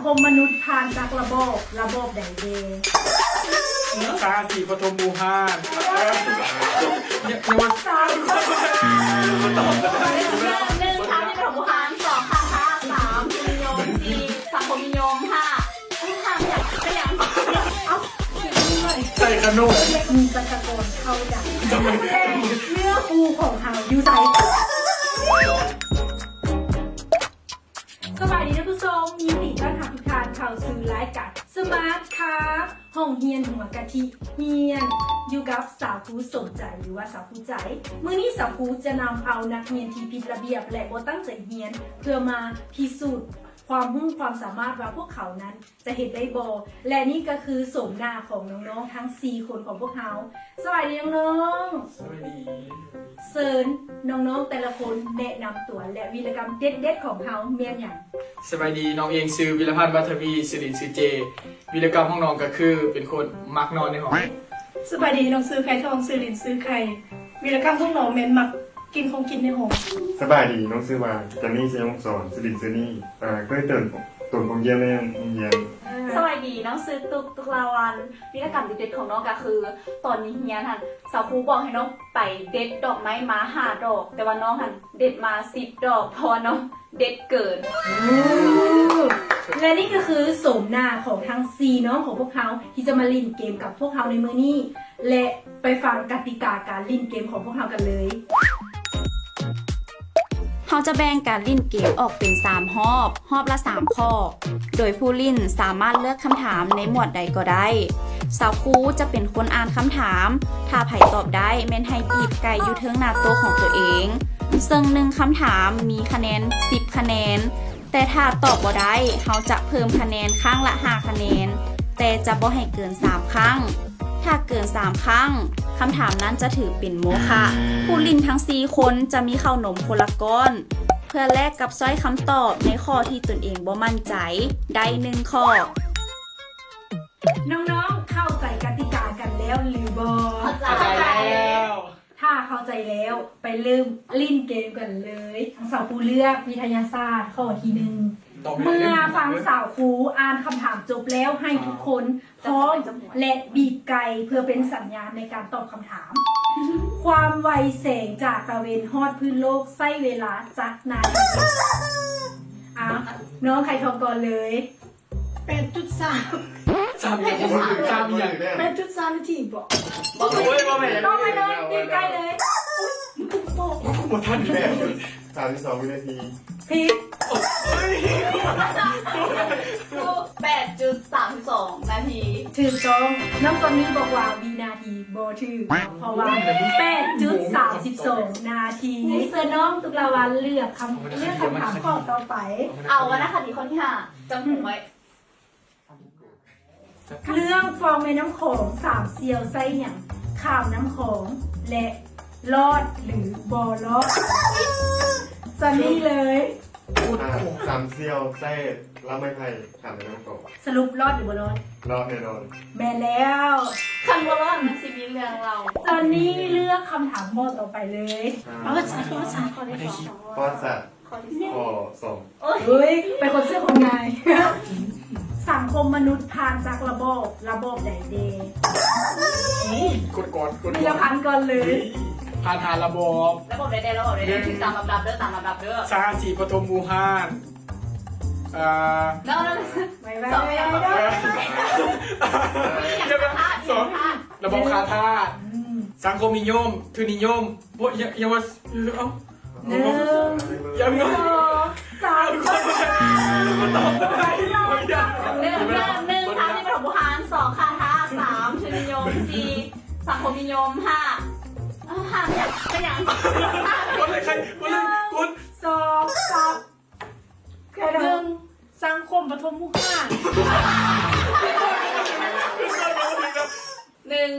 ຄົມມະນຸດຜ່ານຈັກລະບອບ ລະບອບໃດແດ່? ສາສີປະຖົມບູຮານ ສາມຄົມມະນຸດຜ່ານ ໜຶ່ງ ສາສີປະຖົມບູຮານ ສອງ ຄາຖາ ສາມ ທຶນນິຍົມ ສີ່ ສັງຄົມນິຍົມ ຫ້າ ຫ້າຫຍັງ ໄປຫຍັງ ເອົ້າ ໃສ່ຂະໜົມ ມີປະຊາກອນເທົ່າໃດ ແລະ ເນື້ອຄູ່ຂອງເຮົາຢູ່ໃສ? ສະບາຍດີທ່ານຜູ້ຊົມ, ຍິນດີຕ້ອນຮັບທຸກທ່ານເຂົ້າສູ່ລາຍການ Smart Class ຫ້ອງຮຽນຫົວກະທິ ຮຽນຢູ່ກັບສາວຄູສົມໃຈ ຫຼືວ່າສາວຄູໃຈ. ມື້ນີ້ສາວຄູຈະນຳເອົານັກຮຽນທີ່ຜິດລະບຽບ ແລະ ບໍ່ຕັ້ງໃຈຮຽນ ເພື່ອມາພິສູດຄວາມຮູ້ຄວາມສາມາດວ່າພວກເຂົານັ້ນ ຈະເຮັດໄດ້ບໍ່ ແລະ ນີ້ກໍຄືໂສມໜ້າຂອງນ້ອງໆທັງສີ່ຄົນຂອງພວກເຮົາ. ສະບາຍດີນ້ອງໆ. ສະບາຍດີ. ເຊີນນ້ອງໆແຕ່ລະຄົນແນະນຳຕົວ ແລະ ວີລະກຳເດັດໆຂອງເຮົາແມ່ນຫຍັງ? ສະບາຍດີ, ນ້ອງເອງຊື່ ວິລະພັນ ວັດທະວີ ຊື່ຫຼິ້ນຊື່ເຈ. ວີລະກຳຂອງນ້ອງກໍຄືເປັນຄົນມັກນອນໃນຫ້ອງ. ສະບາຍດີ, ນ້ອງຊື່ໄຂ່ທອງ ຊື່ຫຼິ້ນຊື່ໄຂ່. ວີລະກຳຂອງນ້ອງແມ່ນມັກ ກິນຂອງກິນໃນຫ້ອງ. ສະບາຍດີ, ນ້ອງຊື່ວ່າ ຈັນນີ ໄຊວົງສອນ ຊື່ຫຼິ້ນຊື່ນີ. ເອີ ເຄີຍເຕີນຕົນໂຮງຮຽນໃນໂຮງຮຽນ. ສະບາຍດີ, ນ້ອງຊື່ຕຸກ ຕຸກລາວັນ. ວິລະກຳເດັດໆຂອງນ້ອງກໍຄື ຕອນມີຮຽນຫັ້ນ ສາວຄູບອກໃຫ້ນ້ອງໄປເດັດດອກໄມ້ມາຫ້າດອກ ແຕ່ວ່ານ້ອງຫັ້ນເດັດມາສິບດອກ ເພາະວ່ານ້ອງເດັດເກີນ. ແລະ ນີ້ກໍຄືໂສມໜ້າຂອງທັງສີ່ນ້ອງຂອງພວກເຮົາ ທີ່ຈະມາຫຼິ້ນເກມກັບພວກເຮົາໃນມື້ນີ້. ແລະ ໄປຟັງກະຕິກາການຫຼິ້ນເກມຂອງພວກເຮົາກັນເລີຍ. ເຮົາຈະແບ່ງການຫຼິ້ນເກມອອກເປັນສາມຮອບ, ຮອບລະສາມຂໍ້, ໂດຍຜູ້ຫຼິ້ນສາມາດເລືອກຄຳຖາມໃນໝວດໃດກໍໄດ້. ສາວຄູຈະເປັນຄົນອ່ານຄຳຖາມ, ຖ້າໃຜຕອບໄດ້ແມ່ນໃຫ້ບີບໄກ່ຢູ່ເທິງໜ້າໂຕະຂອງຕົວເອງ, ເຊິ່ງໜຶ່ງຄຳຖາມມີຄະແນນສິບຄະແນນ. ແຕ່ຖ້າຕອບບໍ່ໄດ້ ເຮົາຈະເພີ່ມຄະແນນຄັ້ງລະຫ້າຄະແນນ, ແຕ່ຈະບໍ່ໃຫ້ເກີນສາມຄັ້ງ. ຖ້າເກີນສາມຄັ້ງ, ຄຳຖາມນັ້ນຈະຖືເປັນໂມຄະ. ຜູ້ຫຼິ້ນທັງສີ່ຄົນຈະມີເຂົ້າໜົມຄົນລະກ້ອນ ເພື່ອແລກກັບຊ້ອຍຄຳຕອບໃນຂໍ້ທີ່ຕົນເອງບໍ່ໝັ້ນໃຈ ໄດ້ໜຶ່ງຂໍ້. ນ້ອງໆ ເຂົ້າໃຈກະຕິກາກັນແລ້ວຫຼືບໍ່? ເຂົ້າໃຈແລ້ວ. ຖ້າເຂົ້າໃຈແລ້ວ ໄປເລີ່ມຫຼິ້ນເກມກັນເລີຍ. ສາວຄູເລືອກວິທະຍາສາດຂໍ້ທີໜຶ່ງ. ເມື່ອຟັງສາວຄູອ່ານຄຳຖາມຈົບແລ້ວ ໃຫ້ທຸກຄົນພ້ອມ ແລະ ບີບໄກ່ເພື່ອເປັນສັນຍານໃນການຕອບຄຳຖາມ. ຄວາມໄວແສງຈາກຕາເວັນຮອດພື້ນໂລກໃຊ້ເວລາຈັກນາທີ? ອ້າວ ນ້ອງໄຂ່ທອງກ່ອນເລີຍ. ແປດຈຸດສາມ ສາມຫຍັງ? ສາມຫຍັງ? ແປດຈຸດສາມນາທີບໍ? ໂອ້ຍ ບໍ່ແມ່ນ. ຕໍ່ໄປເລີຍ, ໃກ້ໆເລີຍ. ບໍ່ທັນແລ້ວ. ສາມສິບສອງວິນາທີ. ຜິດ. ແປດຈຸດສາມສິບສອງນາທີ. ຖືກຕ້ອງ. ນ້ອງຈອນນີ້ບອກວ່າວິນາທີບໍ່ຖືກ ເພາະວ່າແປດຈຸດສາມສິບສອງນາທີ. ເຊີນນ້ອງຕຸກລາວັນເລືອກຄຳ ເລືອກຄຳຖາມຂໍ້ຕໍ່ໄປ. ເອົາວັນນະຄະດີຂໍ້ທີຫ້າ ຈຳຫູໄວ້. ເລື່ອງຝັ່ງແມ່ນ້ຳຂອງ ສາມສ່ຽວໃຊ້ຫຍັງຂ້າມນ້ຳຂອງ ແລະ ລອດ ຫຼື ບໍ່ລອດ? ຈອນນີ້ເລີຍ. ອ່າ ສາມສ່ຽວໃຊ້ລຳໄມ້ໄຜ່ຂ້າມແມ່ນ້ຳຂອງ. ສະຫຼຸບລອດ ຫຼື ບໍ່ລອດ? ລອດແນ່ນອນ. ແມ່ນແລ້ວ. ຄັນບໍ່ລອດມັນຊິມີເລື່ອງເລົ່າ. ຈອນນີ້ເລືອກຄຳຖາມຂໍ້ຕໍ່ໄປເລີຍ. ອ່າ ເອົາ ສາມ ຂໍ້ ສາມ ຂໍ້ ຂໍ້ ສາມ ຂໍ້ ສອງ. ໂອ້ຍ ເປັນຄົນເຊື່ອຄົນງ່າຍ. ສັງຄົມມະນຸດຜ່ານຈັກລະບອບ ລະບອບໃດແດ່? ກົດກ່ອນ ກົດກ່ອນ ມີລະພັນກ່ອນເລີຍ. ຜ່ານຫ້າລະບອບ. ລະບອບໃດແດ່? ລະບອບໃດແດ່? ຖືກຕາມລຳດັບເດີ ຕາມລຳດັບເດີ. ສາສີປະຖົມບູຮານ. ອ່າ ສອງ ລະບອບຄາທາດ. ອືມ ສັງຄົມນິຍົມ ທຶນນິຍົມ. ບໍ່ ຍັງ ຍັງວ່າ ເອົ້າ ໜຶ່ງ ຍັງ ສອງ ສາມ ໜຶ່ງ ໜຶ່ງ ສາມ ສິບປະຖົມບູຮານ ສອງ ຄາທາ ສາມ ທຶນນິຍົມ ສີ່ ສັງຄົມນິຍົມ ຫ້າ ຫ້າ ຫຍັງ ເປັນຫຍັງ? ກົດເລີຍ ໃຄ ກົດເລີຍ ກົດ ສອງ ສາມ ໜຶ່ງ ສັງຄົມປະຖົມບູຮານ. ໜຶ່ງ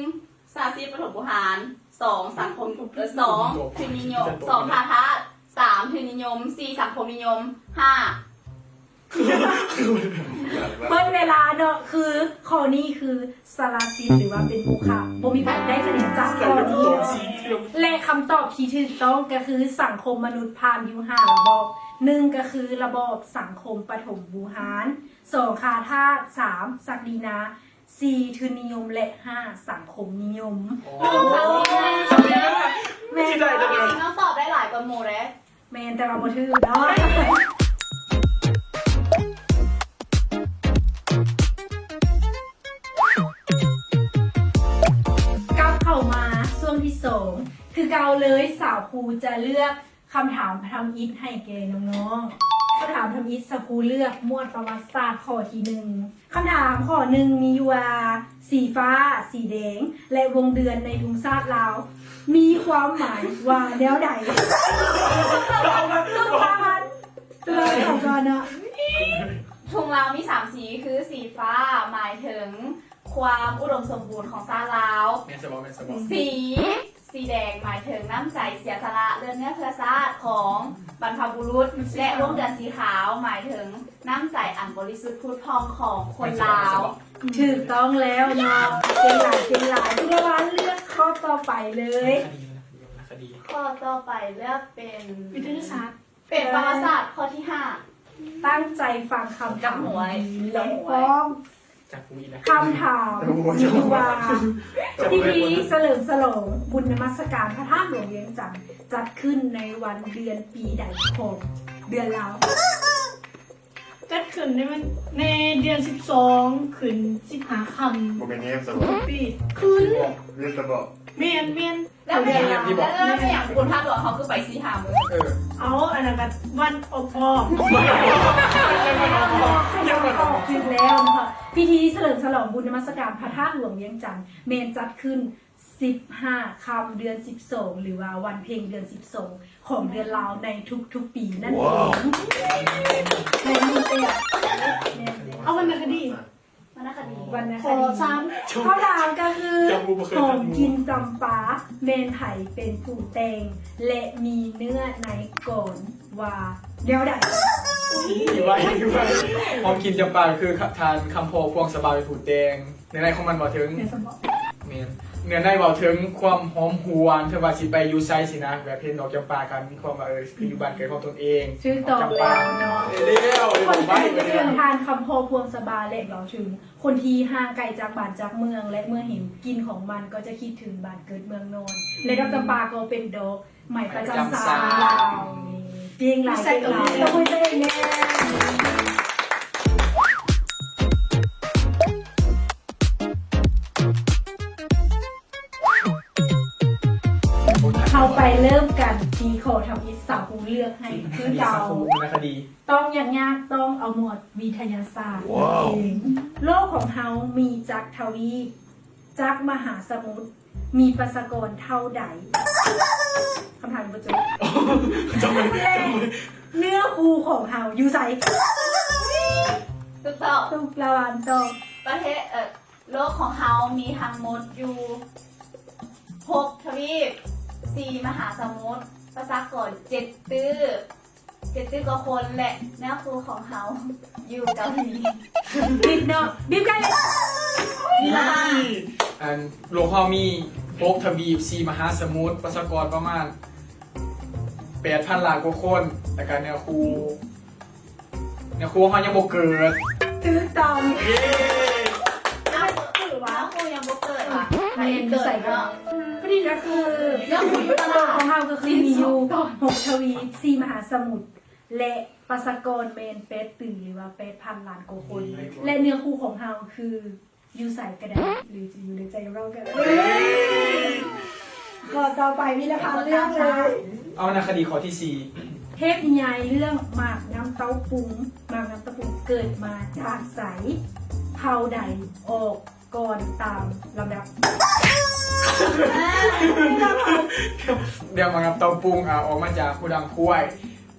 ສາສີປະຖົມບູຮານ ສອງ ສັງຄົມ ເອີ ສອງ ທຶນນິຍົມ ສອງ ຄາທາ ສາມ ທຶນນິຍົມ ສີ່ ສັງຄົມນິຍົມ ຫ້າ ເບິດເວລາເນາະ. ຄືຂໍ້ນີ້ຄືສາລະສິດ ຫຼືວ່າເປັນໂມຄະ ບໍ່ມີໃຜໄດ້ຄະແນນຈາກຂໍ້ນີ້ເນາະ. ແລະ ຄຳຕອບທີ່ຖືກຕ້ອງກໍຄື ສັງຄົມມະນຸດຜ່ານຢູ່ຫ້າລະບອບ. ໜຶ່ງ ກໍຄືລະບອບສັງຄົມປະຖົມບູຮານ. ສອງ ຂ້າທາດ, ສາມ ສັກດີນາ, ສີ່ ທຶນນິຍົມ ແລະ ຫ້າ ສັງຄົມນິຍົມ. ໂອ້ ແມ່ນ ຊິໄດ້ເດີ ຕ້ອງຕອບໄດ້ຫຼາຍກວ່າໝູ່ເດ້. ແມ່ນ ແຕ່ວ່າບໍ່ຖືກເນາະ. ກັບເຂົ້າມາຊ່ວງທີສອງ ຄືເກົ່າເລີຍ, ສາວຄູຈະເລືອກຄຳຖາມທຳອິດໃຫ້ແກ່ນ້ອງໆ. ຄຳຖາມທຳອິດ ສາວຄູເລືອກໝວດປະຫວັດສາດຂໍ້ທີໜຶ່ງ. ຄຳຖາມຂໍ້ໜຶ່ງມີຢູ່ວ່າ ສີຟ້າ, ສີແດງ ແລະ ວົງເດືອນໃນທຸງຊາດລາວ ມີຄວາມໝາຍວ່າແນວໃດ? ຕຸລາພັນ ຕຸລາພັນ ຕອບກ່ອນເນາະ. ທຸງລາວມີສາມສີ ຄື ສີຟ້າ ໝາຍເຖິງຄວາມອຸດົມສົມບູນຂອງຊາດລາວ. ແມ່ນຊະບໍ່? ແມ່ນຊະບໍ່? ສີ ສີແດງ ໝາຍເຖິງນ້ຳໃຈເສຍສະຫຼະເລືອດເນື້ອເພື່ອຊາດຂອງບັນພະບຸລຸດ ແລະ ວົງເດືອນສີຂາວ ໝາຍເຖິງນ້ຳໃຈອັນບໍລິສຸດຜຸດຜ່ອງຂອງຄົນລາວ. ຖືກຕ້ອງແລ້ວເນາະ. ເກັ່ງຫຼາຍ ເກັ່ງຫຼາຍ. ທຸລະວັນເລືອກຂໍ້ຕໍ່ໄປເລີຍ. ຄະດີ ຄະດີ ຄະດີ. ຂໍ້ຕໍ່ໄປເລືອກເປັນວິທະຍາສາດ. ເປັນປະຫວັດສາດຂໍ້ທີຫ້າ. ຕັ້ງໃຈຟັງຄຳຖາມດີໆ ແລະ ພ້ອມ. ຈັບຫວຍ ຈັບຫວຍ ຄຳຖາມມີຢູ່ວ່າ ພິທີສະເຫຼີມສະຫຼອງບຸນນະມັດສະການພະທາດຫຼວງວຽງຈັນ ຈັດຂຶ້ນໃນວັນເດືອນປີໃດຂອງເດືອນລາວ? ຈັດຂຶ້ນໃນວັນ ໃນເດືອນສິບສອງ ຂຶ້ນສິບຫ້າຄ່ຳ. ບໍ່ແມ່ນແຮມຊະບໍ່? ທຸກປີ. ຂຶ້ນ ແຮມຊະບໍ່? ແມ່ນ ແມ່ນ. ແລ້ວແມ່ນຫຍັງ ແລ້ວແມ່ນຫຍັງບຸນພະທາດຫຼວງເຮົາຄືໄປສີ່ຫ້າມື້? ເອີ ເອົາ ອັນນັ້ນກະວັນອອກອອກ. ຕອບຖືກແລ້ວເນາະ. ພິທີສະເຫຼີມສະຫຼອງບຸນນະມັດສະການພະທາດຫຼວງວຽງຈັນ ແມ່ນຈັດຂຶ້ນສິບຫ້າຄ່ຳເດືອນສິບສອງ ຫຼືວ່າວັນເພັງເດືອນສິບສອງຂອງເດືອນລາວໃນທຸກໆປີນັ້ນເອງ. ແມ່ນແທ້ ເອົາວັນນະຄະດີ. ວັນນະຄະດີ ວັນນະຄະດີ. ຄຳຖາມກະຄື ຂອງກິນຈຳປາ ແມ່ນໃຜເປັນຜູ້ແຕ່ງ ແລະ ມີເນື້ອໃນກອນວ່າແນວໃດ? ຂອງກິນຈຳປາກະຄື ທ່ານຄຳພໍພວງສະບາເປັນຜູ້ແຕ່ງ. ເນື້ອໃນຂອງມັນເວົ້າເຖິງ ແມ່ນ ເນື້ອໃນເວົ້າເຖິງຄວາມຫອມຫວນ ເຖິງວ່າຊິໄປຢູ່ໃສຊີ້ນະ ແບບເຫັນດອກຈຳປາກະມີຄວາມວ່າ ເອີ ຄືຢູ່ບ້ານເກີດຂອງຕົນເອງ. ຖືກຕ້ອງແລ້ວເນາະ. ຄົນທີ່ເປັນທ່ານຄຳພໍພວງສະບາ ແລະ ເວົ້າເຖິງ ຄົນທີ່ຫ່າງໄກຈາກບ້ານຈາກເມືອງ ແລະ ເມື່ອເຫັນກິ່ນຂອງມັນກໍຈະຄິດເຖິງບ້ານເກີດເມືອງນອນ ແລະ ດອກຈຳປາກໍເປັນດອກໄມ້ປະຈຳຊາດລາວ. ເກັ່ງຫຼາຍ ເກັ່ງຫຼາຍ. ເຮົາໄປເລີ່ມກັນທີ່ຂໍ້ທຳອິດ ສາວຄູເລືອກໃຫ້ຄືເກົ່າ. ຕ້ອງຍາກໆ ຕ້ອງເອົາໝວດວິທະຍາສາດເອງ. ໂລກຂອງເຮົາມີຈັກທະວີບ? ຈັກມະຫາສະໝຸດ? ມີປະຊາກອນເທົ່າໃດ? ຄຳຖາມບໍ່ຈົບ. ແລະ ເນື້ອຄູ່ຂອງເຮົາຢູ່ໃສ? ຖືກຕ້ອງ. ທຸລະວັນຕອບ. ປະເທດ ເອີ ໂລກຂອງເຮົາມີທັງໝົດຢູ່ຫົກທະວີບ, ສີ່ມະຫາສະໝຸດ, ປະຊາກອນເຈັດຕື້, ເຈັດຕື້ກວ່າຄົນ ແລະ ເນື້ອຄູ່ຂອງເຮົາຢູ່ເກົາຫຼີ. ຜິດເນາະ. ບີບໄກ່. ອັນ ໂລກເຮົາມີຫົກທະວີບ, ສີ່ມະຫາສະໝຸດ, ປະຊາກອນປະມານແປດພັນລ້ານກວ່າຄົນ ແລ້ວກະເນື້ອຄູ່ ເນື້ອຄູ່ເຮົາຍັງບໍ່ເກີດ. ຖືກຕ້ອງ. ເຢ້. ເນື້ອຄູ່ຍັງບໍ່ເກີດຫວາ? ແມ່ນ ຢູ່ໃສກະ ພໍດີກະຄື ເນື້ອຄູ່ຢູ່ຕະຫຼາດຂອງເຮົາກະຄືມີຢູ່ຫົກທະວີບ, ສີ່ມະຫາສະໝຸດ ແລະ ປະຊາກອນແມ່ນແປດຕື້ ຫຼືວ່າແປດພັນລ້ານກວ່າຄົນ ແລະ ເນື້ອຄູ່ຂອງເຮົາຄື ຢູ່ໃສກະໄດ້ ຫຼືຈະຢູ່ໃນໃຈຂອງເຮົາກະໄດ້. ເອີ ຂໍ້ຕໍ່ໄປ ມີລະພັນເລືອກເລີຍ. ເອົານະຄະດີຂໍ້ທີສີ່. ເທບນິຍາຍເລື່ອງໝາກນ້ຳເຕົ້າປຸງ ໝາກນ້ຳເຕົ້າປຸງເກີດມາຈາກໃສ? ເຜົ່າໃດອອກກ່ອນຕາມລຳດັບ? ເລື່ອງໝາກນ້ຳເຕົ້າປຸງ ອາ ອອກມາຈາກຮູດັງຄວາຍ.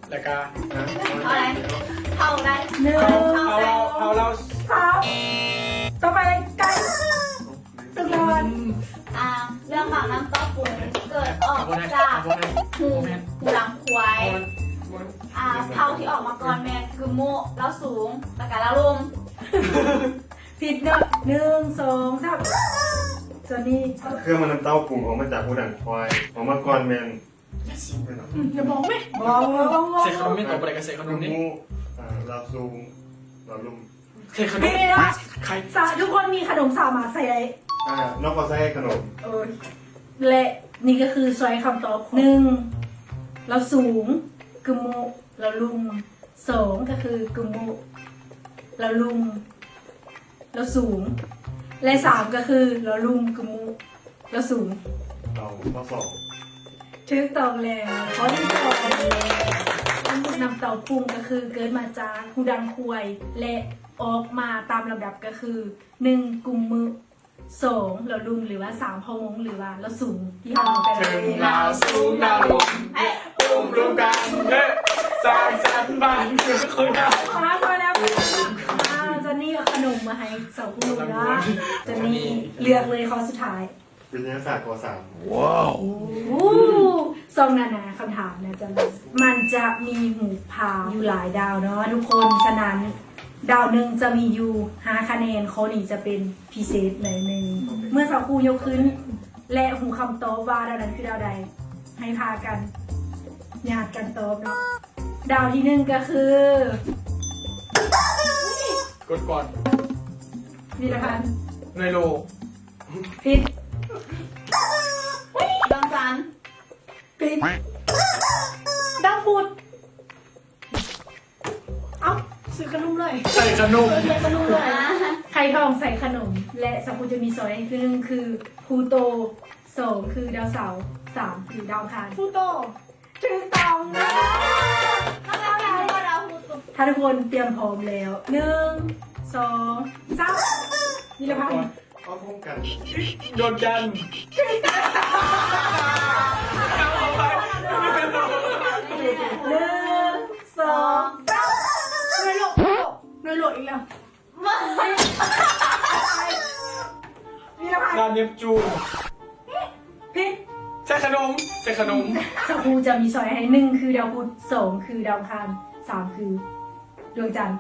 ແລ້ວກະ ເອົາໄດ້ ເອົາໄດ້ ໜຶ່ງ ເອົາ ເອົາ ເອົາລາວ ສາມ ຕໍ່ໄປ ໄກ່ ຕຶກລະວັນ. ອາ ເລື່ອງໝາກນ້ຳເຕົ້າປຸງເກີດອອກຈາກຮູ ຮູດັງຄວາຍ. ອາ ເຜົ່າທີ່ອອກມາກ່ອນແມ່ນກຶມມຸ ລາວສູງ ແລ້ວກະລາວລຸ່ມ. ຜິດເນາະ. ໜຶ່ງ ສອງ ສາມ ໂຈນີ້. ເຄື່ອງໝາກນ້ຳເຕົ້າປຸງອອກມາຈາກຮູດັງຄວາຍ ອອກມາກ່ອນແມ່ນ ອືມ ຢ່າບອກແມ່. ບອກ ບອກ ບອກ ບອກ. ໃສ່ຂະໜົມແມ່ນ ຕໍ່ໄປກະໃສ່ຂະໜົມນີ້. ອາ ລາວສູງ ລາວລຸ່ມ. ໄຂ່ຂະໜົມ ເວລາ ໄຂ່ ສາ ທຸກຄົນມີຂະໜົມສາມາດໃສ່ໄດ້. ອ່າ ນ້ອງກໍໃສ່ຂະໜົມ. ໂອ້ຍ ແລະ ນີ້ກໍຄືຊອຍຄຳຕອບ. ໜຶ່ງ ລາວສູງ ກຶມມຸ ລາວລຸ່ມ. ສອງ ກໍຄືກຶມມຸ ລາວລຸ່ມ ລາວສູງ ແລະ ສາມ ກໍຄືລາວລຸ່ມ ກຶມມຸ ລາວສູງ. ເອົາຂໍ້ສອງ. ຖືກຕ້ອງແລ້ວ. ຂໍ້ທີສອງ ກຶມມຸ ນ້ຳເຕົ້າປຸ້ງ ກໍຄືເກີດມາຈາກຮູດັງຄວາຍ ແລະ ອອກມາຕາມລຳດັບກໍຄື ໜຶ່ງ ກຶມມຸ ສອງ ລາວລຸ່ມ ຫຼືວ່າ ສາມ ເຜົ່າມົ້ງ ຫຼືວ່າ ລາວສູງ ທີ່ເຮົາເວົ້າໄປແລ້ວ. ເທິງລາວສູງລາວລຸ່ມ ເອີ ປຸ້ງລວມກັນ ເອີ ສ້າງສັນບ້ານເມືອງຂອງເຮົາ. ພໍແລ້ວ ພໍແລ້ວ ອ່າ ຈອນນີ້ເອົາຂະໜົມມາໃຫ້ສາວຄູເນາະ. ຈອນນີ້ເລືອກເລີຍ ຂໍ້ສຸດທ້າຍ. ວິທະຍາສາດ ຂໍ້ສາມ. ວ້າວ ໂອ້ ຊ່ອງນານາຄຳຖາມນະຈອນນີ້ ມັນຈະມີຮູບພາບຢູ່ຫຼາຍດາວເນາະທຸກຄົນ. ສະນັ້ນ ດາວໜຶ່ງຈະມີຢູ່ຫ້າຄະແນນ. ຂໍ້ນີ້ຈະເປັນພິເສດໜ້ອຍໜຶ່ງ. ເມື່ອສາວຄູຍົກຂຶ້ນ ແລະ ຮູ້ຄຳຕອບວ່າດາວນັ້ນຄືດາວໃດ ໃຫ້ພາກັນຍາດກັນຕອບເນາະ. ດາວທີໜຶ່ງກໍຄື ກົດກ່ອນ ວິລະພັນ ໜ່ວຍໂລ. ຜິດ. ດອງຈັນ. ຜິດ. ດາວພຸດ. ເອົ້າ ຊື້ຂະໜົມເລີຍ ໃສ່ຂະໜົມ ໃສ່ຂະໜົມເລີຍ. ໄຂ່ທອງໃສ່ຂະໜົມ ແລະ ສາວຄູຈະມີຊ້ອຍໃຫ້ຄື ໜຶ່ງ ຄື ພູໂຕ, ສອງ ຄື ດາວເສົາ, ສາມ ຄື ດາວອັງຄານ. ພູໂຕ. ຖືກຕ້ອງ. ຖ້າທຸກຄົນຕຽມພ້ອມແລ້ວ ໜຶ່ງ ສອງ ສາມ ວິລະພັນ. ເອົາໂຄງກັນ ດວງຈັນ. ໜຶ່ງ ສອງ ສາມ ໜ່ວຍໂລກ ໜ່ວຍໂລກອີກແລ້ວ. ວິລະພັນ. ດາວເນບຈູນ. ຜິດ. ໃສ່ຂະໜົມ ໃສ່ຂະໜົມ. ສາວຄູຈະມີຊ້ອຍໃຫ້ ໜຶ່ງ ຄື ດາວພຸດ, ສອງ ຄື ດາວອັງຄານ, ສາມ ຄື ດວງຈັນ.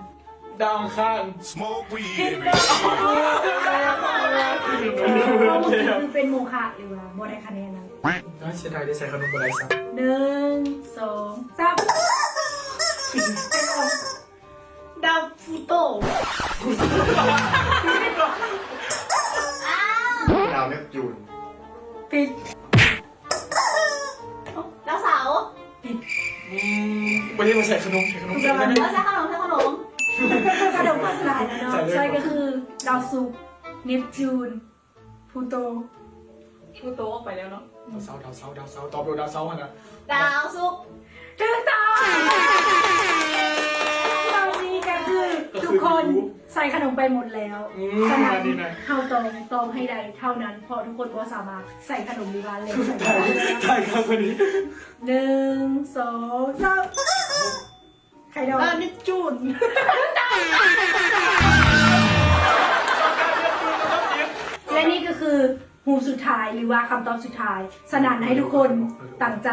ດາວອັງຄານ. ຜິດ. ຄືເປັນໂມຄະ ຫຼືວ່າບໍ່ໄດ້ຄະແນນນັ້ນ. ເສຍດາຍໄດ້ໃສ່ຂະໜົມບໍ່ໄດ້ຊ້ຳ. ໜຶ່ງ ສອງ ສາມ. ດາວພູໂຕ. ດາວເນບຈູນ. ຜິດ. ດາວເສົາ. ຜິດ. ອືມ ບໍ່ໄດ້ມາໃສ່ຂະໜົມ ໃສ່ຂະໜົມ. ເອີ ໃສ່ຂະໜົມ ໃສ່ຂະໜົມ. ຂະໜົມໂຄສະນາເນາະ. ໃສ່ເລີຍ ໃສ່ກໍຄື ດາວສຸກ, ເນບຈູນ, ພູໂຕ. ພູໂຕອອກໄປແລ້ວເນາະ. ດາວເສົາ ດາວເສົາ ດາວເສົາ ຕອບໂລດ ດາວເສົາຫັ້ນນະ. ດາວສຸກ. ຖືກຕ້ອງ. ຕອນນີ້ກໍຄື ກໍຄື ທຸກຄົນໃສ່ຂະໜົມໄປໝົດແລ້ວ. ອືມ ສະນັ້ນ ເຮົາຕ້ອງຕອບໃຫ້ໄດ້ເທົ່ານັ້ນ ເພາະທຸກຄົນບໍ່ສາມາດໃສ່ຂະໜົມຢູ່ບ້ານເລີຍ. ຕາຍ ຕາຍຄັກປານນີ້. ໜຶ່ງ ສອງ ສາມ. ໄຂ່ດອງ. ເນບຈູນ. ແລະ ນີ້ກໍຄືຮູບສຸດທ້າຍ ຫຼືວ່າຄຳຕອບສຸດທ້າຍ. ສະນັ້ນ ໃຫ້ທຸກຄົນຕັ້ງໃຈ.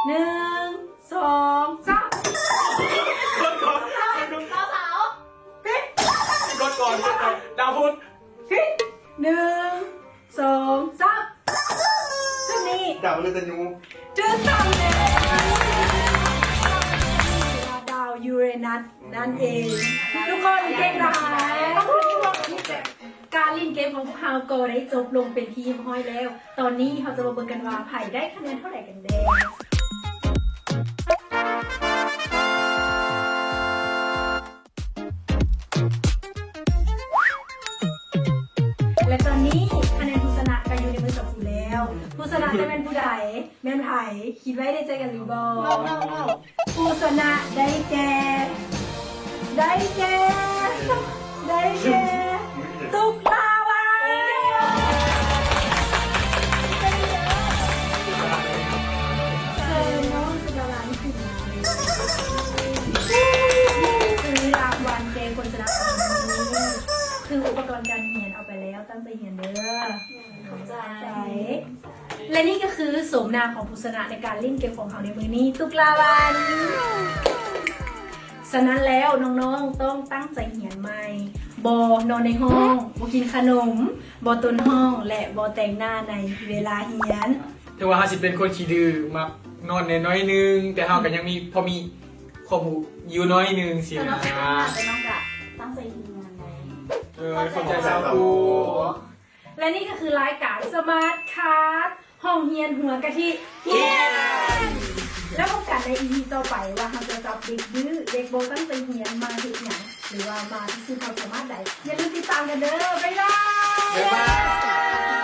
ໜຶ່ງ ສອງ ສາມ. ດາວເສົາ. ຜິດ. ກົດກ່ອນ ກົດກ່ອນ. ດາວພຸດ. ຜິດ. ໜຶ່ງ ສອງ ສາມ. ຈຸດນີ້ ດາວພຶກຕະຍູ. ຖືກຕ້ອງແລ້ວ. ດາວຢູເຣນັດນັ້ນເອງ. ທຸກຄົນເກັ່ງຫຼາຍ. ການຫຼິ້ນເກມຂອງພວກເຮົາກໍໄດ້ຈົບລົງເປັນທີ່ຮຽບຮ້ອຍແລ້ວ. ຕອນນີ້ເຮົາຈະມາເບິ່ງກັນວ່າໃຜໄດ້ຄະແນນເທົ່າໃດກັນແດ່. ແລະ ຕອນນີ້ຄະແນນຜູ້ຊະນະກໍຢູ່ໃນມືສາວຄູແລ້ວ. ຜູ້ຊະນະຈະແມ່ນຜູ້ໃດ? ແມ່ນໃຜ? ຄິດໄວ້ໃນໃຈກັນຫຼືບໍ່? ເວົ້າ ເວົ້າ ເວົ້າ. ຜູ້ຊະນະໄດ້ແກ່ ໄດ້ແກ່ ໄດ້ແກ່ ຕຸກລາວັນ. ເຊີນນ້ອງຕຸກລາວັນຂຶ້ນມາເລີຍ. ນີ້ຄືລາງວັນແກ່ຄົນຊະນະຂອງເຮົາ, ຄືອຸປະກອນການຮຽນເອົາໄປແລ້ວ, ຕັ້ງໃຈຮຽນເດີ. ຂອບໃຈ. ແລະ ນີ້ກໍຄືໂສມໜ້າຂອງຜູ້ຊະນະໃນການຫຼິ້ນເກມຂອງເຮົາໃນມື້ນີ້, ຕຸກລາວັນ. ສະນັ້ນແລ້ວ ນ້ອງໆຕ້ອງຕັ້ງໃຈຮຽນໃໝ່, ບໍ່ນອນໃນຫ້ອງ, ບໍ່ກິນຂະໜົມ, ບໍ່ໂຕນຫ້ອງ ແລະ ບໍ່ແຕ່ງໜ້າໃນເວລາຮຽນ. ເຖິງວ່າເຮົາຊິເປັນຄົນຂີ້ດື້, ມັກນອນແດ່ໜ້ອຍໜຶ່ງ, ແຕ່ເຮົາກໍຍັງມີ ພໍມີຄວາມຮູ້ຢູ່ໜ້ອຍໜຶ່ງຊີ້ນະ. ແຕ່ນ້ອງກະຕັ້ງໃຈຮຽນໃດ໋. ຂອບໃຈສາວຄູ. ແລະນີ້ກໍຄືລາຍການ Smart Class ຫ້ອງຮຽນຫົວກະທິຮຽນ. ແລ້ວພົບກັນໃນ ອີພີ ຕໍ່ໄປ ວ່າເຮົາຈະຈັບເດັກດື້ ເດັກບໍ່ຕັ້ງໃຈຮຽນມາເຮັດຫຍັງ ຫຼືວ່າມາພິສູດຄວາມສາມາດໃດ. ຢ່າລືມຕິດຕາມກັນເດີ້. ບາຍບາຍ. ບາຍບາຍ.